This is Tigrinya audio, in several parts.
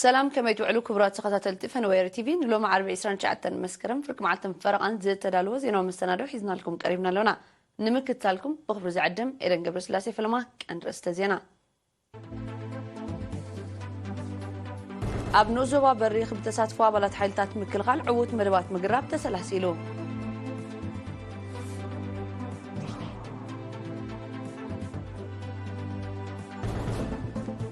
ሰላም፣ ከመይ ትውዕሉ ክቡራት ተኸታተልቲ ፈነወ ኤሪ ቲቪ? ንሎሚ ዓርቢ ዕስራን ትሽዓተን መስከረም ፍርቂ መዓልትን ፈረቓን ዝተዳለወ ዜናዊ መሰናዶ ሒዝናልኩም ቀሪብና ኣሎና። ንምክትታልኩም ብኽብሪ ዝዕድም ኤደን ገብረስላሴ። ፈለማ ቀንዲ ርእስተ ዜና። ኣብ ንኡስ ዞባ በሪኽ ብተሳትፎ ኣባላት ሓይልታት ምክልኻል ዕዉት መደባት ምግራብ ተሰላሲሉ።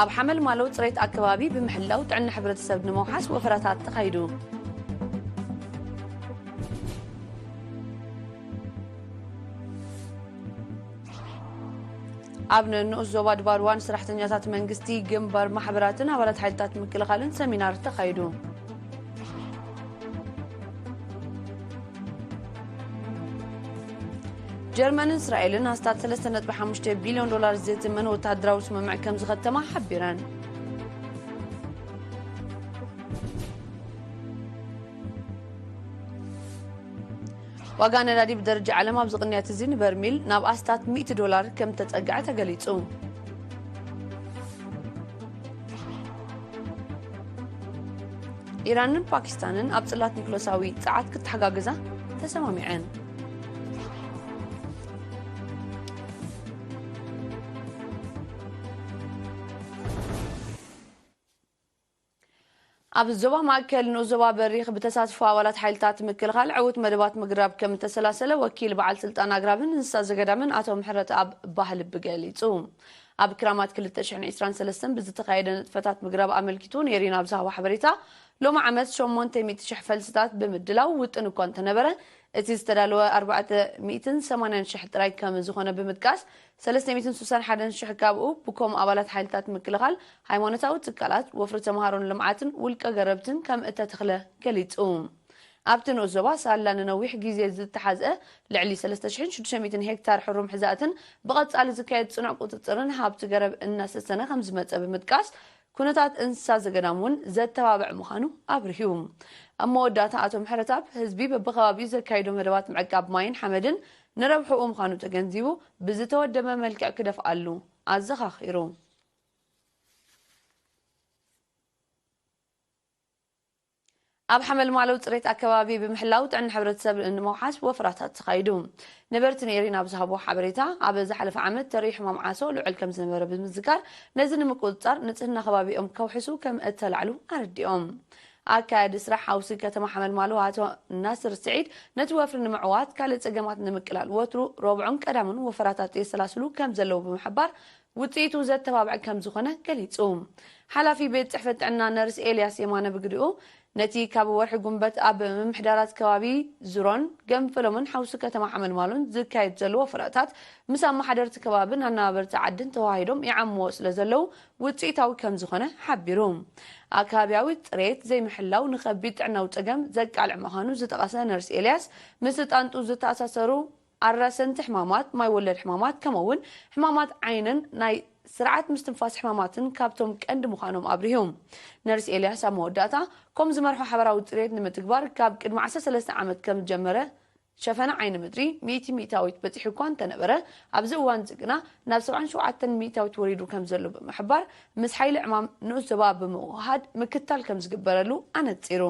ኣብ ሓመልማሎ ጽሬት ኣከባቢ ብምሕላው ጥዕና ሕብረተሰብ ንምውሓስ ወፈራታት ተኻይዱ። ኣብ ንኡስ ዞባ ድባርዋ ንሰራሕተኛታት መንግስቲ፣ ግንባር ማሕበራትን ኣባላት ሓይልታት ምክልኻልን ሰሚናር ተኻይዱ። ጀርመንን እስራኤልን ኣስታት ሰለስተ ነጥቢ ሓሙሽተ ቢልዮን ዶላር ዝትመን ወተሃደራዊ ስምምዕ ከም ዝኸተማ ሓቢረን። ዋጋ ነዳዲ ብደረጃ ዓለም ኣብዚ ቅንያት እዚ ንበርሚል ናብ ኣስታት ሚእቲ ዶላር ከም ተጸግዐ ተገሊጹ። ኢራንን ፓኪስታንን ኣብ ጽላት ኒክሎሳዊ ጸዓት ክተሓጋገዛ ተሰማሚዐን። ኣብ ዞባ ማእከል ንኡስ ዞባ በሪኽ ብተሳትፎ ኣባላት ሓይልታት ምክልኻል ዕዉት መደባት ምግራብ ከም እተሰላሰለ ወኪል በዓል ስልጣን ኣግራብን እንስሳ ዘገዳምን ኣቶ ምሕረተኣብ ባህልቢ ገሊጹ። ኣብ ክራማት ክልተ ሽሕን ዕስራን ሰለስተን ብዝተኻየደ ንጥፈታት ምግራብ ኣመልኪቱ ንኤሪና ብዝሃቦ ሓበሬታ፣ ሎሚ ዓመት ሸሞንተ ሚእቲ ሽሕ ፈልስታት ብምድላው ውጥን እኳ እንተነበረ፣ እቲ ዝተዳለወ ኣርባዕተ ሚእትን ሰማንያን ሽሕ ጥራይ ከም ዝኾነ ብምጥቃስ፣ ሰለስተ ሚእትን ስሳን ሓደን ሽሕ ካብኡ ብከም ኣባላት ሓይልታት ምክልኻል፣ ሃይማኖታዊ ትካላት፣ ወፍሪ ተምሃሮን ልምዓትን ውልቀ ገረብትን ከም እተተኽለ ገሊጹ። ኣብቲ ንኡስ ዞባ ሳላ ንነዊሕ ግዜ ዝተሓዝአ ልዕሊ ሰለስተ ሽሕን ሽዱሽተ ሚእትን ሄክታር ሕሩም ሕዛእትን ብቐጻሊ ዝካየድ ጽኑዕ ቁጽጽርን ሃብቲ ገረብ እናሰሰነ ከም ዝመጸ ብምጥቃስ፣ ኩነታት እንስሳ ዘገዳም እውን ዘተባብዕ ምዃኑ ኣብሪሁ። ኣብ መወዳእታ ኣቶ ምሕረተኣብ ህዝቢ በብኸባቢኡ ዘካይዶ መደባት ምዕቃብ ማይን ሓመድን ንረብሕኡ ምዃኑ ተገንዚቡ፣ ብዝተወደበ መልክዕ ክደፍኣሉ ኣዘኻኺሩ። ኣብ ሓመልማሎ ጽሬት ኣከባቢ ብምሕላው ጥዕና ሕብረተሰብ ንምውሓስ ወፍራታት ተኻይዱ። ነበርቲ ንኤሪና ብዝሃቦ ሓበሬታ፣ ኣብ ዝሓለፈ ዓመት ተርኢ ሕማም ዓሶ ልዑል ከም ዝነበረ ብምዝካር፣ ነዚ ንምቁጽጻር ንጽህና ከባቢኦም ከውሕሱ ከም እተላዕሉ ኣረዲኦም። ኣካያዲ ስራሕ ሓውሲ ከተማ ሓመልማሎ ኣቶ ናስር ስዒድ፣ ነቲ ወፍሪ ንምዕዋት ካልእ ጸገማት ንምቅላል ወትሩ ረቡዕን ቀዳምን ወፈራታት የሰላስሉ ከም ዘለዉ ብምሕባር፣ ውጽኢቱ ዘተባብዕ ከም ዝኾነ ገሊጹ። ሓላፊ ቤት ጽሕፈት ጥዕና ነርስ ኤልያስ የማነ ብግዲኡ፣ ነቲ ካብ ወርሒ ጉንበት ኣብ ምምሕዳራት ከባቢ ዙሮን ገንፈሎምን ሓውሲ ከተማ ሓመልማሎን ዝካየድ ዘሎ ወፈራታት ምስ ኣመሓደርቲ ከባብን ኣነባበርቲ ዓድን ተዋሂዶም ይዓምዎ ስለ ዘለዉ ውጽኢታዊ ከም ዝኾነ ሓቢሩ። ኣከባቢያዊ ጽሬት ዘይምሕላው ንኸቢድ ጥዕናዊ ጸገም ዘቃልዕ ምዃኑ ዝጠቐሰ ነርስ ኤልያስ፣ ምስ ጣንጡ ዝተኣሳሰሩ ኣራሰንቲ ሕማማት፣ ማይ ወለድ ሕማማት፣ ከምኡ እውን ሕማማት ዓይንን ናይ ስርዓት ምስትንፋስ ሕማማትን ካብቶም ቀንዲ ምዃኖም ኣብሪሁ። ነርስ ኤልያስ ኣብ መወዳእታ፣ ኮም ዝመርሖ ሓበራዊ ጽሬት ንምትግባር ካብ ቅድሚ ዓሰርተ ሰለስተ ዓመት ከም ዝጀመረ፣ ሸፈነ ዓይኒ ምድሪ ሚእቲ ሚእታዊት በጺሑ እኳ እንተነበረ፣ ኣብዚ እዋን እዚ ግና ናብ ሰብዓን ሸውዓተን ሚእታዊት ወሪዱ ከም ዘሎ ብምሕባር፣ ምስ ሓይሊ ዕማም ንኡስ ዞባ ብምውህሃድ ምክትታል ከም ዝግበረሉ ኣነጺሩ።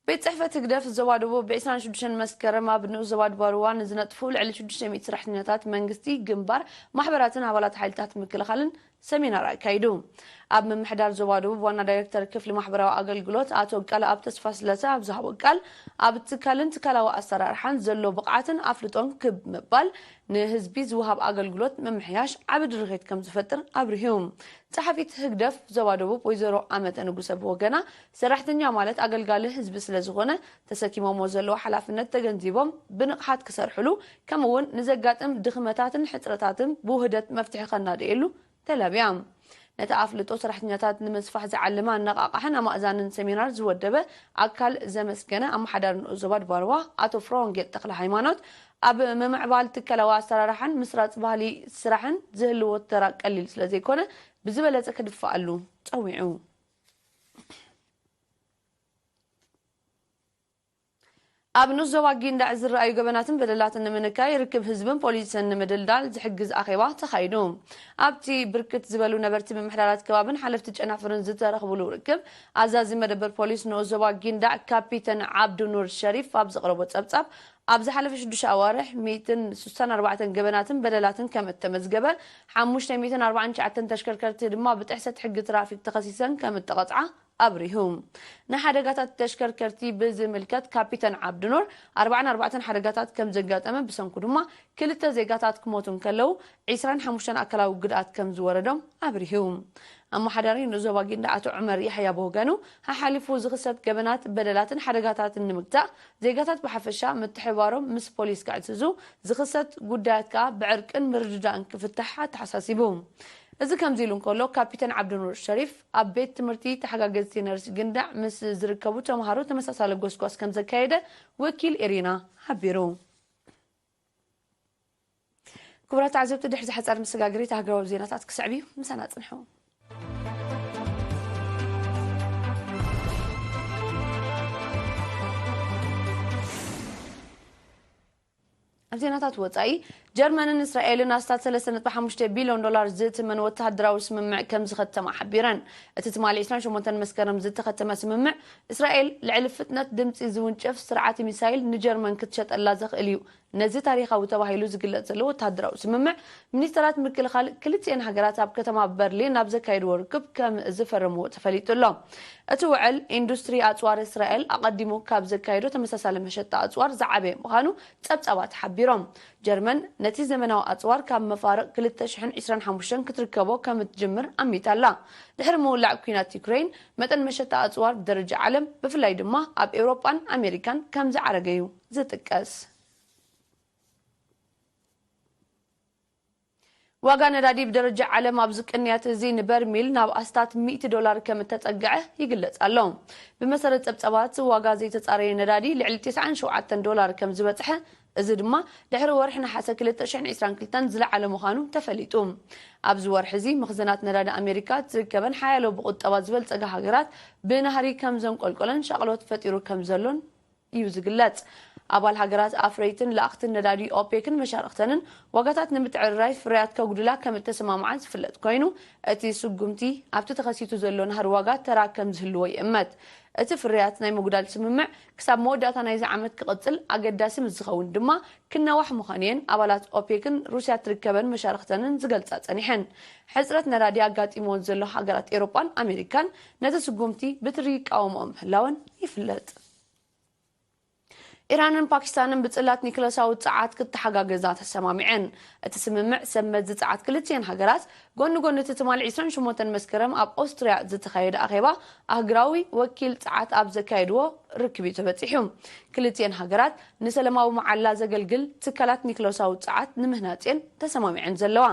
ቤት ጽሕፈት ህግደፍ ዞባ ደቡብ ብ ዕስራን ሽዱሽተን መስከረም ኣብ ንኡስ ዞባ ድባርዋ ንዝነጥፉ ልዕሊ ሽዱሽተ ሚእቲ ሰራሕተኛታት መንግስቲ፣ ግንባር፣ ማሕበራትን ኣባላት ሓይልታት ምክልኻልን ሰሚናር ኣካይዱ። ኣብ ምምሕዳር ዞባ ደቡብ ዋና ዳይሬክተር ክፍሊ ማሕበራዊ ኣገልግሎት ኣቶ ቃልኣብ ተስፋስላሰ ኣብ ዝሃቦ ቃል፣ ኣብ ትካልን ትካላዊ ኣሰራርሓን ዘሎ ብቕዓትን ኣፍልጦን ክብ ምባል ንህዝቢ ዝወሃብ ኣገልግሎት ምምሕያሽ ዓቢ ድርኺት ከም ዝፈጥር ኣብሪሁ። ጸሓፊት ህግደፍ ዞባ ደቡብ ወይዘሮ ኣመተ ንጉሰ ብወገና፣ ሰራሕተኛ ማለት ኣገልጋሊ ህዝቢ ስለ ዝኾነ፣ ተሰኪሞሞ ዘለዉ ሓላፍነት ተገንዚቦም ብንቕሓት ክሰርሕሉ፣ ከምኡ እውን ንዘጋጥም ድኽመታትን ሕጽረታትን ብውህደት መፍትሒ ከናድየሉ ተላብያ። ነቲ ኣፍልጦ ሰራሕተኛታት ንምስፋሕ ዝዓለመ ኣነቓቓሕን ኣማእዛንን ሰሚናር ዝወደበ ኣካል ዘመስገነ ኣመሓዳሪ ንኡስ ዞባ ድባርዋ ኣቶ ፍረወንጌል ተኽለ ሃይማኖት፣ ኣብ ምምዕባል ትካላዊ ኣሰራርሓን ምስራጽ ባህሊ ስራሕን ዝህልዎ ተራ ቀሊል ስለ ዘይኮነ፣ ብዝበለጸ ክድፋኣሉ ጸዊዑ። ኣብ ንኡስ ዞባ ጊንዳዕ ዝረኣዩ ገበናትን በደላትን ንምንካይ ርክብ ህዝብን ፖሊስን ንምድልዳል ዝሕግዝ ኣኼባ ተኻይዱ። ኣብቲ ብርክት ዝበሉ ነበርቲ ምምሕዳራት ከባብን ሓለፍቲ ጨናፍርን ዝተረኽብሉ ርክብ፣ ኣዛዚ መደበር ፖሊስ ንኡስ ዞባ ጊንዳዕ ካፒተን ዓብዱ ኑር ሸሪፍ ኣብ ዘቕረቦ ጸብጻብ፣ ኣብ ዝሓለፈ ሽዱሽተ ኣዋርሕ ሚእትን ስሳን ኣርባዕተን ገበናትን በደላትን ከም እተመዝገበ፣ ሓሙሽተ ሚእትን ኣርባዓን ትሽዓተን ተሽከርከርቲ ድማ ብጥሕሰት ሕጊ ትራፊክ ተኸሲሰን ከም እተቐጽዓ ኣብሪሁ። ንሓደጋታት ተሽከርከርቲ ብዝምልከት ካፒተን ዓብዱኑር ኣርባዓን ኣርባዕተን ሓደጋታት ከም ዘጋጠመ፣ ብሰንኩ ድማ ክልተ ዜጋታት ክሞቱ እንከለዉ፣ ዒስራን ሓሙሽተን ኣካላዊ ጉድኣት ከም ዝወረዶም ኣብሪሁ። ኣመሓዳሪ ንዞባ ጊንዳዕ ኣቶ ዑመር ያሕያ ብወገኑ፣ ሓሓሊፉ ዝኽሰት ገበናት፣ በደላትን ሓደጋታትን ንምግታእ ዜጋታት ብሓፈሻ ምትሕብባሮም ምስ ፖሊስ ከዕዝዙ፣ ዝኽሰት ጉዳያት ከኣ ብዕርቅን ምርድዳእን ክፍታሕ ኣተሓሳሲቡ። እዚ ከምዚ ኢሉ እንከሎ፣ ካፒተን ዓብዱኑር ሸሪፍ ኣብ ቤት ትምህርቲ ተሓጋገዝቲ ነርስ ጊንዳዕ ምስ ዝርከቡ ተምሃሮ ተመሳሳሊ ጎስጓስ ከም ዘካየደ ወኪል ኤሪና ሓቢሩ። ክቡራት ተዓዘብቲ፣ ድሕሪ ዝሓጸረ መሰጋገሪታ ሃገራዊ ዜናታት ክስዕብ እዩ። ምሳና ጽንሑ። ኣብ ዜናታት ወጻኢ፣ ጀርመንን እስራኤልን ኣስታት ሰለስተ ነጥቢ ሓሙሽተ ቢልዮን ዶላር ዝእትመን ወተሃደራዊ ስምምዕ ከም ዝኸተማ ሓቢረን። እቲ ትማሊ ዕስራን ሸሞንተን መስከረም ዝተኸተመ ስምምዕ፣ እስራኤል ልዕሊ ፍጥነት ድምጺ ዝውንጨፍ ስርዓት ሚሳይል ንጀርመን ክትሸጠላ ዘኽእል እዩ። ነዚ ታሪኻዊ ተባሂሉ ዝግለጽ ዘሎ ወተሃደራዊ ስምምዕ፣ ሚኒስተራት ምክልኻል ክልቲኤን ሃገራት ኣብ ከተማ በርሊን ኣብ ዘካየድዎ ርክብ ከም ዝፈረምዎ ተፈሊጡ ኣሎ። እቲ ውዕል፣ ኢንዱስትሪ ኣጽዋር እስራኤል ኣቐዲሙ ካብ ዘካየዶ ተመሳሳሊ መሸጣ ኣጽዋር ዝዓበየ ምዃኑ ጸብጻባት ሓቢሮም። ጀርመን ነቲ ዘመናዊ ኣጽዋር ካብ መፋርቕ ክልተ ሽሕን ዕስራን ሓሙሽተን ክትርከቦ ከም እትጅምር ኣሚታ ኣላ። ድሕሪ ምውላዕ ኲናት ዩክሬን፣ መጠን መሸጣ ኣጽዋር ብደረጃ ዓለም፣ ብፍላይ ድማ ኣብ ኤውሮጳን ኣሜሪካን ከም ዝዓረገ እዩ ዝጥቀስ። ዋጋ ነዳዲ ብደረጃ ዓለም ኣብዚ ቅንያት እዚ ንበርሚል ናብ ኣስታት ሚእቲ ዶላር ከም እተጸግዐ ይግለጽ ኣሎ። ብመሰረት ጸብጻባት፣ ዋጋ ዘይተጻረየ ነዳዲ ልዕሊ ተስዓን ሸውዓተን ዶላር ከም ዝበጽሐ፣ እዚ ድማ ድሕሪ ወርሒ ነሓሰ ክልተ ሽሕን ዕስራን ክልተን ዝለዓለ ምዃኑ ተፈሊጡ። ኣብዚ ወርሒ እዚ፣ መኽዘናት ነዳዲ ኣሜሪካ፣ እትርከበን ሓያሎ ብቁጠባ ዝበልጸጋ ሃገራት ብናህሪ ከም ዘንቆልቆለን ሻቕሎት ፈጢሩ ከም ዘሎን እዩ ዝግለጽ። ኣባል ሃገራት ኣፍረይትን ለኣኽትን ነዳዲ ኦፔክን መሻርኽተንን ዋጋታት ንምትዕርራይ ፍርያት ከጉድላ ከም እተሰማምዓ ዝፍለጥ ኮይኑ፣ እቲ ስጉምቲ ኣብቲ ተኸሲቱ ዘሎ ናህሪ ዋጋ ተራ ከም ዝህልዎ ይእመት። እቲ ፍርያት ናይ ምጉዳል ስምምዕ ክሳብ መወዳእታ ናይዚ ዓመት ክቕጽል ኣገዳሲ ምስ ዝኸውን ድማ ክናዋሕ ምዃኑ እየን ኣባላት ኦፔክን ሩስያ ትርከበን መሻርኽተንን ዝገልጻ ጸኒሐን። ሕጽረት ነዳዲ ኣጋጢምወን ዘሎ ሃገራት ኤውሮጳን ኣሜሪካን ነቲ ስጉምቲ ብትሪ ይቃወምኦ ምህላወን ይፍለጥ። ኢራንን ፓኪስታንን ብጽላት ኒክለሳዊ ጸዓት ክተሓጋገዛ ተሰማሚዐን። እቲ ስምምዕ ሰብ መዚ ጸዓት ክልቲኤን ሃገራት፣ ጎኒ ጎኒ እቲ ትማሊ ዕስራን ሸሞንተን መስከረም ኣብ ኦስትርያ ዝተኻየደ ኣኼባ ኣህጉራዊ ወኪል ጸዓት ኣብ ዘካየድዎ ርክብ እዩ ተበጺሑ። ክልቲኤን ሃገራት ንሰላማዊ መዓላ ዘገልግል ትካላት ኒክለሳዊ ጸዓት ንምህናጽ እየን ተሰማሚዐን ዘለዋ።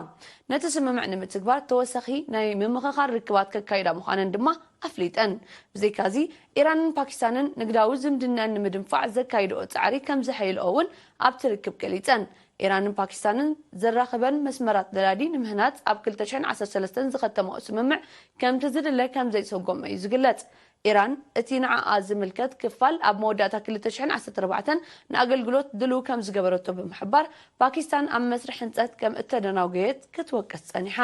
ነቲ ስምምዕ ንምትግባር ተወሳኺ ናይ ምምኽኻር ርክባት ከካይዳ ምዃነን ድማ ኣፍሊጠን። ብዘይካዚ፣ ኢራንን ፓኪስታንን ንግዳዊ ዝምድናን ንምድንፋዕ ዘካይድኦ ጻዕሪ ከም ዘሐይልኦ እውን ኣብቲ ርክብ ገሊጸን። ኢራንን ፓኪስታንን ዘራኽበን መስመራት ነዳዲ ንምህናጽ ኣብ ክልተ ሽሕን ዓሰርተ ሰለስተን ዝኸተማኦ ስምምዕ ከምቲ ዝድለ ከም ዘይሰጎመ እዩ ዝግለጽ። ኢራን እቲ ንዓኣ ዝምልከት ክፋል ኣብ መወዳእታ ክልተ ሽሕን ዓሰርተ ኣርባዕተን ንኣገልግሎት ድልው ከም ዝገበረቶ ብምሕባር፣ ፓኪስታን ኣብ መስርሕ ህንጸት ከም እተደናጎየት ክትወቅስ ጸኒሓ።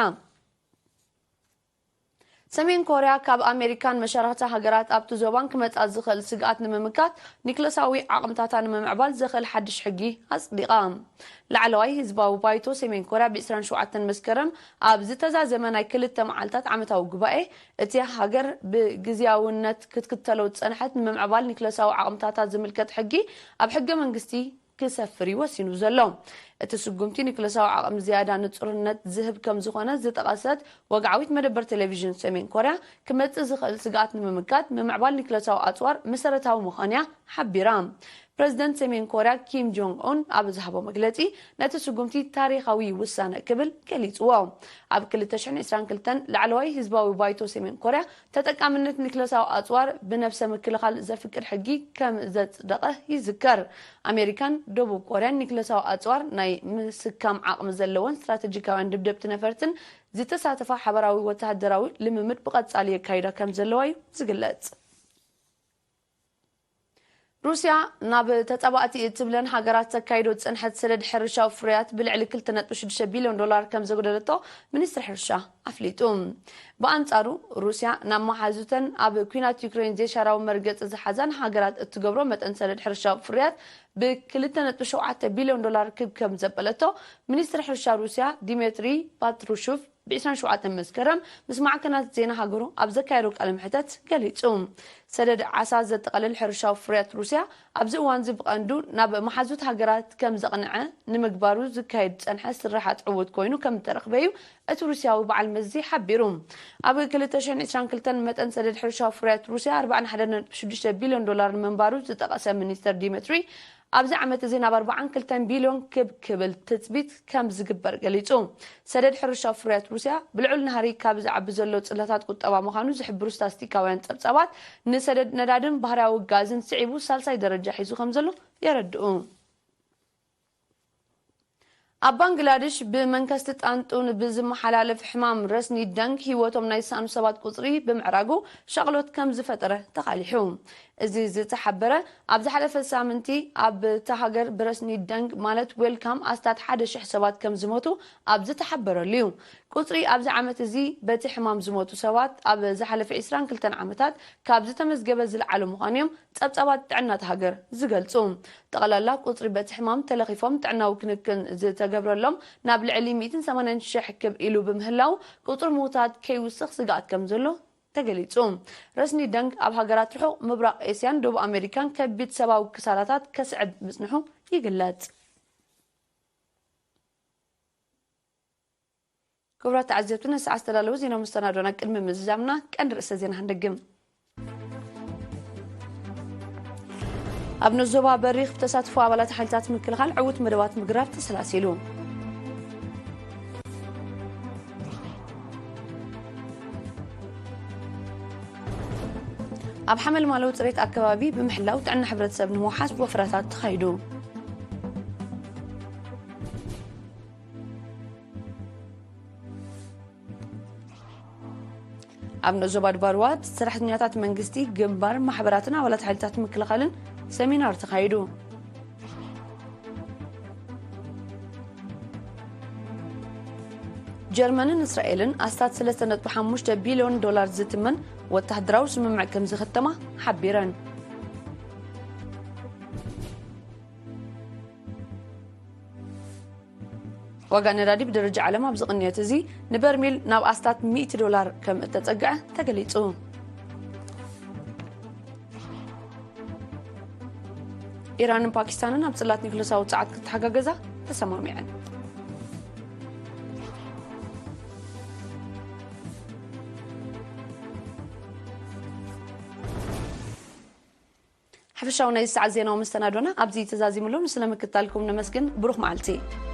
ሰሜን ኮርያ ካብ ኣሜሪካን መሻርኽቲ ሃገራት ኣብቲ ዞባን ክመጽኣ ዝኽእል ስግኣት ንምምካት ኒክለሳዊ ዓቕምታታ ንምምዕባል ዘኽእል ሓድሽ ሕጊ ኣጽዲቓ። ላዕለዋይ ህዝባዊ ባይቶ ሰሜን ኮርያ ብ ዕስራን ሸውዓተን መስከረም ኣብ ዝተዛዘመ ናይ ክልተ መዓልታት ዓመታዊ ጉባኤ፣ እቲ ሃገር ብግዝያውነት ክትክተሎ ዝጸንሐት ንምምዕባል ኒክለሳዊ ዓቕምታታ ዝምልከት ሕጊ ኣብ ሕገ መንግስቲ ክሰፍር እዩ ወሲኑ ዘሎ። እቲ ስጉምቲ ኒክለሳዊ ዓቕሚ ዝያዳ ንጹርነት ዝህብ ከም ዝኾነ ዝጠቐሰት ወግዓዊት መደበር ቴሌቪዥን ሰሜን ኮርያ፣ ክመጽእ ዝኽእል ስግኣት ንምምካት ምምዕባል ኒክለሳዊ ኣጽዋር መሰረታዊ ምዃኑ እያ ሓቢራ። ፕረዚደንት ሰሜን ኮርያ ኪም ጆንግ ኡን ኣብ ዝሃቦ መግለጺ፣ ነቲ ስጉምቲ ታሪኻዊ ውሳነ ክብል ገሊጽዎ። ኣብ ክልተ ሽሕን ዕስራን ክልተን ላዕለዋይ ህዝባዊ ባይቶ ሰሜን ኮርያ ተጠቃምነት ኒክለሳዊ ኣጽዋር ብነብሰ ምክልኻል ዘፍቅድ ሕጊ ከም ዘጽደቐ ይዝከር። ኣሜሪካን ደቡብ ኮርያን ኒክለሳዊ ኣጽዋር ናይ ምስካም ዓቕሚ ዘለወን ስትራተጂካውያን ደብደብቲ ነፈርትን ዝተሳተፋ ሓበራዊ ወተሃደራዊ ልምምድ ብቐጻሊ የካይዳ ከም ዘለዋ እዩ ዝግለጽ። ሩስያ ናብ ተጻባእቲ እትብለን ሃገራት ተካይዶ ዝጸንሐት ሰደድ ሕርሻዊ ፍርያት ብልዕሊ ክልተ ነጥቢ ሽዱሽተ ቢልዮን ዶላር ከም ዘጉደለቶ ሚኒስትሪ ሕርሻ ኣፍሊጡ። ብኣንጻሩ፣ ሩስያ ናብ መሓዙተን ኣብ ኲናት ዩክሬን ዘይሻራዊ መርገጺ ዝሓዛን ሃገራት እትገብሮ መጠን ሰደድ ሕርሻዊ ፍርያት ብ ክልተ ነጥቢ ሸውዓተ ቢልዮን ዶላር ክብ ከም ዘበለቶ ሚኒስትሪ ሕርሻ ሩስያ ዲሜትሪ ፓትሩሹቭ ብ ዕስራን ሸውዓተን መስከረም ምስ ማዕከናት ዜና ሃገሩ ኣብ ዘካየዶ ቃለ መሕተት ገሊጹ። ሰደድ ዓሳ ዘጠቓልል ሕርሻዊ ፍርያት ሩስያ ኣብዚ እዋን እዚ ብቐንዱ ናብ መሓዙት ሃገራት ከም ዘቕንዐ ንምግባሩ ዝካየድ ዝጸንሐ ስርሓት ዕዉት ኮይኑ ከም እተረኽበ እዩ እቲ ሩስያዊ በዓል መዚ ሓቢሩ። ኣብ ክልተ ሽሕን ዕስራን ክልተን መጠን ሰደድ ሕርሻዊ ፍርያት ሩስያ ኣርባዓን ሓደን ነጥቢ ሽዱሽተ ቢልዮን ዶላር ንምንባሩ ዝጠቐሰ ሚኒስተር ዲሜትሪ፣ ኣብዚ ዓመት እዚ ናብ ኣርባዓን ክልተን ቢልዮን ክብ ክብል ትጽቢት ከም ዝግበር ገሊጹ። ሰደድ ሕርሻዊ ፍርያት ሩስያ ብልዑል ናህሪ ካብ ዝዓቢ ዘሎ ጽላታት ቁጠባ ምዃኑ ዝሕብሩ ስታስቲካውያን ጸብጻባት፣ ንሰደድ ነዳድን ባህርያዊ ጋዝን ስዒቡ ሳልሳይ ደረጃ ሒዙ ከም ዘሎ የረድኡ። ኣብ ባንግላድሽ ብመንከስቲ ጣንጡን ብዝመሓላለፍ ሕማም ረስኒ ደንግ ህይወቶም ናይ ዝሰኣኑ ሰባት ቁጽሪ ብምዕራጉ ሻቕሎት ከም ዝፈጠረ ተቓሊሑ። እዚ ዝተሓበረ ኣብ ዝሓለፈ ሳምንቲ ኣብ እታ ሃገር ብረስኒ ደንግ ማለት ዌልካም ኣስታት ሓደ ሽሕ ሰባት ከም ዝሞቱ ኣብ ዝተሓበረሉ እዩ። ቁጽሪ ኣብዚ ዓመት እዚ በቲ ሕማም ዝሞቱ ሰባት ኣብ ዝሓለፈ ዕስራን ክልተን ዓመታት ካብ ዝተመዝገበ ዝለዓሉ ምዃኑ እዮም ጸብጻባት ጥዕና እታ ሃገር ዝገልጹ። ጠቕላላ ቁጽሪ በቲ ሕማም ተለኺፎም ጥዕናዊ ክንክን ዝተገብረሎም ናብ ልዕሊ ሚእትን ሰማንያን ሽሕ ክብ ኢሉ ብምህላው፣ ቁጽሪ ምዉታት ከይውስኽ ስግኣት ከም ዘሎ ተገሊጹ። ረስኒ ደንግ ኣብ ሃገራት ርሑቕ ምብራቕ ኤስያን ደቡብ ኣሜሪካን ከቢድ ሰብኣዊ ክሳራታት ከስዕብ ምጽንሑ ይግለጽ። ክቡራት ተዓዘብቲ፣ ንሰዓት ዝተዳለዉ ዜና መስተናዶና ቅድሚ ምዝዛምና ቀንዲ ርእሰ ዜና ክንደግም። ኣብ ንዞባ በሪኽ ብተሳትፎ ኣባላት ሓይልታት ምክልኻል ዕዉት መደባት ምግራብ ተሰላሲሉ። ኣብ ሓመልማሎ ጽሬት ኣከባቢ ብምሕላው ጥዕና ሕብረተሰብ ንምውሓስ ወፈራታት ተኻይዱ። ኣብ ንኡስ ዞባ ድባርዋ ሰራሕተኛታት መንግስቲ፣ ግንባር፣ ማሕበራትን ኣባላት ሓይልታት ምክልኻልን ሰሚናር ተኻይዱ። ጀርመንን እስራኤልን ኣስታት ሰለስተ ነጥቢ ሓሙሽተ ቢልዮን ዶላር ዝትመን ወታደራዊ ስምምዕ ከም ዝኸተማ ሓቢረን። ዋጋ ነዳዲ ብደረጃ ዓለም ኣብዚ ቅንየት እዚ ንበርሚል ናብ ኣስታት ሚእቲ ዶላር ከም እተጸግዐ ተገሊጹ። ኢራንን ፓኪስታንን ኣብ ጽላት ኒውክለሳዊ ጸዓት ክተሓጋገዛ ተሰማሚዐን። ሓፈሻዊ ናይ ሰዓት ዜናዊ መስተናዶና ኣብዚ ተዛዚሙሉ። ንስለ ምክታልኩም ነመስግን። ብሩኽ መዓልቲ።